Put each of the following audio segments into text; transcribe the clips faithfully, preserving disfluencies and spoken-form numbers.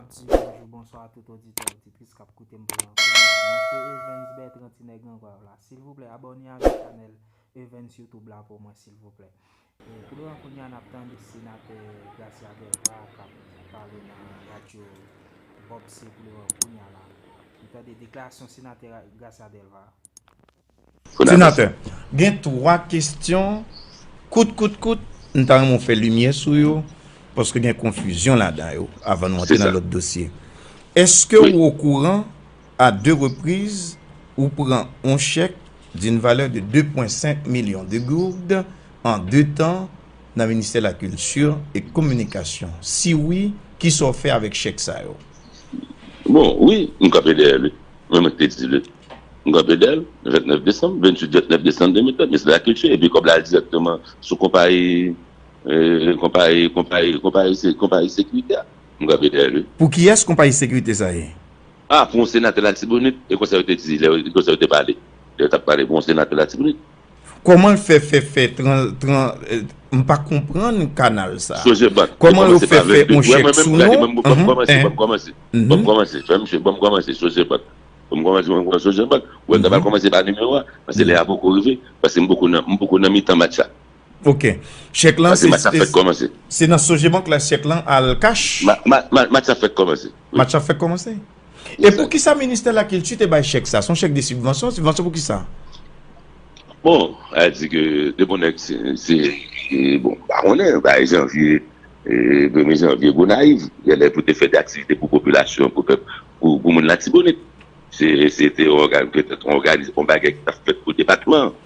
Di bonjou, bonswa a tout oditè, oditris k ap koute m pou yon kounye a. Mwen se Evens Bertrand, ti nèg Gran Grav la. Silvouplè, abòne avèk chanèl Evens YouTube la pou mwen, silvouplè. E, pou le moman kounye a, n ap tande senatè Gracia Delva k ap pale nan radyo Bob C pou le moman kounye a la. Nou tande deklarasyon senatè Gracia Delva. Senatè, gen twa kesyon kout, kout, kout, m ta renmen w fè limyè sou yo, paske gen konfizyon ladan yo, avan nou antre nan lòt dosye. Èske ou okouran, à deux reprises, ou pran yon chèk d'une valeur de deux point cinq millions de gourdes en deux temps nan Ministè Lakilti e Kominikasyon? Si wi, kisa w fè avèk chèk sa yo? Bon, wi, m kanpe dèyè l, wi. Mwen, mwen te di l. M kanpe dèyè l, vennèf desanm, venntuit vennèf desanm de mil venntuit, Ministè Lakilti, epi kòb la al dirèkteman sou konpayi, e, konpayi, konpayi, konpayi, se, konpayi sekirite a. M kanpe dèyè l, wi. Pou kiyès konpayi sekirite sa ye? A, pou yon senatè Latibonit, e konsa yo te di, lè, konsa yo te pale. Lè yo t ap pale pou yon senatè Latibonit. Kòman l fè, fè, fè, tran, tran, e, m pa konprann kanal sa. Sogebank. Kòman yo fè fè yon chèk sou non? Ban m kòmanse, ban m kòmanse. Ban m kòmanse, frè m, ban m kòmanse, Sogebank. Ban m kòmanse, ban m kòmanse, Sogebank. Ou wè, m ta pral kòmanse pa nimewo a, paske lè a poko rive, paske m poko nan, m poko nan mitan match la. Ok. Chèk lan, se, se nan Sogebank la chèk lan al kach? Match la fèk kòmanse. Match la fèk kòmanse? E poukisa Ministè Lakilti te bay chèk sa? Se yon chèk de sibvansyon? Sibvansyon pou kisa? Bon, a di ke de bon nèg se, se, e, bon, pa konnen, bay janvye, e, premye janvye, Gonayiv, genlè pou te fè de aktivite pou popilasyon, pou pèp, pou, pou moun Latibonit. Se, se te yon ògan-, petèt yon òganiz-, yon bagay ki t ap fèt pou depatman an.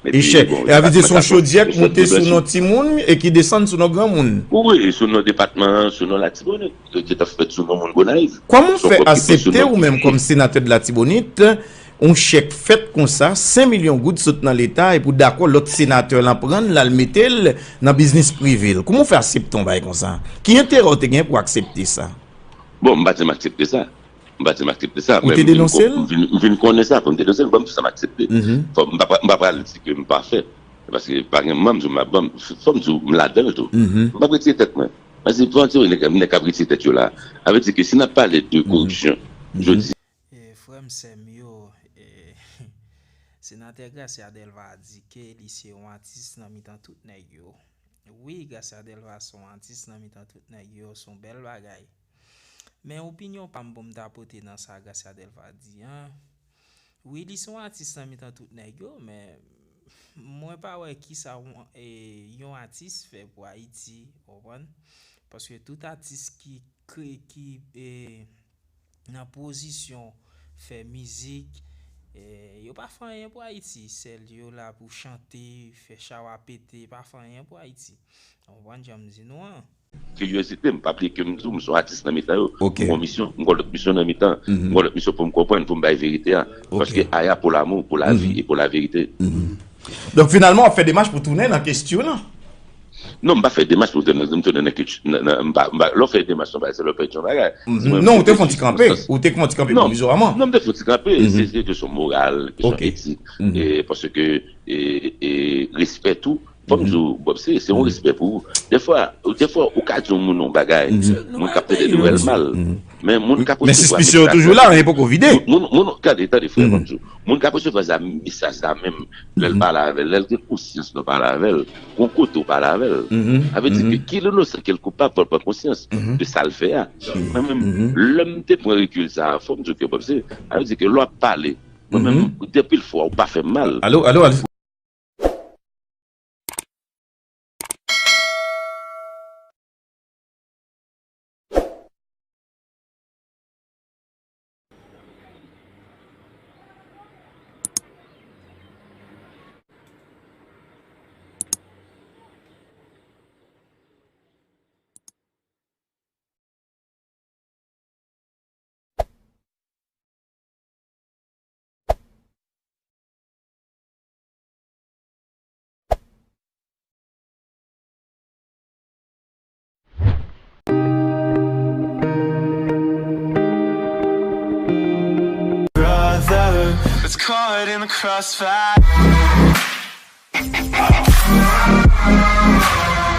Echèk. E a vle di se yon chodyè k monte sou non timoun e ki desann sou non granmoun. Wi, sou non depatman an, sou non Latibonit. Ki t ap fèt sou non moun Gonayiv. Kòman w fè aksepte ou menm kòm senatè de Latibonit, yon chèk fèt konsa, senk milyon goud sot nan Leta epi w dakò lòt senatè lan pran l, l al mete l nan biznis prive l? Kòman w fè aksepte yon bagay konsa? Ki enterè w te gen pou w aksepte sa? Bon, m pa t janm aksepte sa. M pa t janm aksepte sa, men m vin, m vin, m vin konnen sa, fò m denonse l, ban m di sa m aksepte. Fò, m pa, m pa pral di ke m pa fè. Paske pa gen manm sou m ap ban m, fò m di w m ladan l tou. M p ap retire tèt mwen. Paske fò m di w nèg, nèg k ap retire tèt yo la. A vle di ke si n ap pale de koripsyon jodi. E, frè m, sè m yo, e, Senatè Gracia Delva di ke li se yon atis nan mitan tout nèg yo. Wi, Gracia Delva se yon atis nan mitan tout nèg yo, se yon bèl bagay. Men opinyon pa m pou m ta pote nan sa Gracia Delva di an. Wi, li se yon atis nan mitan tout nèg yo, men mwen pa wè kisa yon, e, yon atis fè pou Ayiti, w konprann? Paske tout atis ki kre-, ki, e, nan pozisyon fè mizik, e, yo pa fè anyen pou Ayiti. Sèl yo la pou chante, fè chawa pete, pa fè anyen pou Ayiti. W konprann jan m di nou an? Kiryozite, m pa bliye ke m di w, m se yon atis nan mitan yo. M gon misyon, m gon lòt misyon nan mitan. M gon lòt misyon pou m konprann, pou m bay verite a. Paske aya pou lanmou, pou lavi e pou laverite. Donk, finalman, w ap fè demach pou tounen nan kilti lan? Non, m pa fè demach pou m tounen, m tounen nan kilti, nan, nan, m pa, m pa, lè w fè demach, se yon bagay, se lè w pèdi yon bagay. Non, ou te fè yon ti kanpe, ou te fè yon ti kanpe pwovizwaman. Non, m te fè yon ti kanpe, se, se kesyon moral, kesyon etik, e, paske, e, e, respè tou, fò m di w, Bob, se, se yon respè pou ou. Dèfwa, dèfwa, ou ka di yon moun yon bagay, moun k ap tande l wè l mal. Men moun k ap resevwa mesaj la, men sispisyon yo toujou la, yo poko vide. Moun, moun, gade, tande, frè, fò m di w, moun k ap resevwa mesaj la menm, lè l pale avè l, lè l gen konsyans nan pale avè l, gon kote w pale avè l. A vle di ke ki l inosan, ke l koupab, fò l pran konsyans de sa l fè a. Mwen menm, lè m te pran rekil sa a, fò m di w ke, Bob, se, a vle di ke lè w ap pale, mwen menm, gen anpil fwa, ou pa fè m mal. Alo, alo, alo. Brother, let's caught in the crossfire.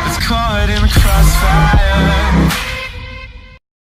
Let's caught in the crossfire.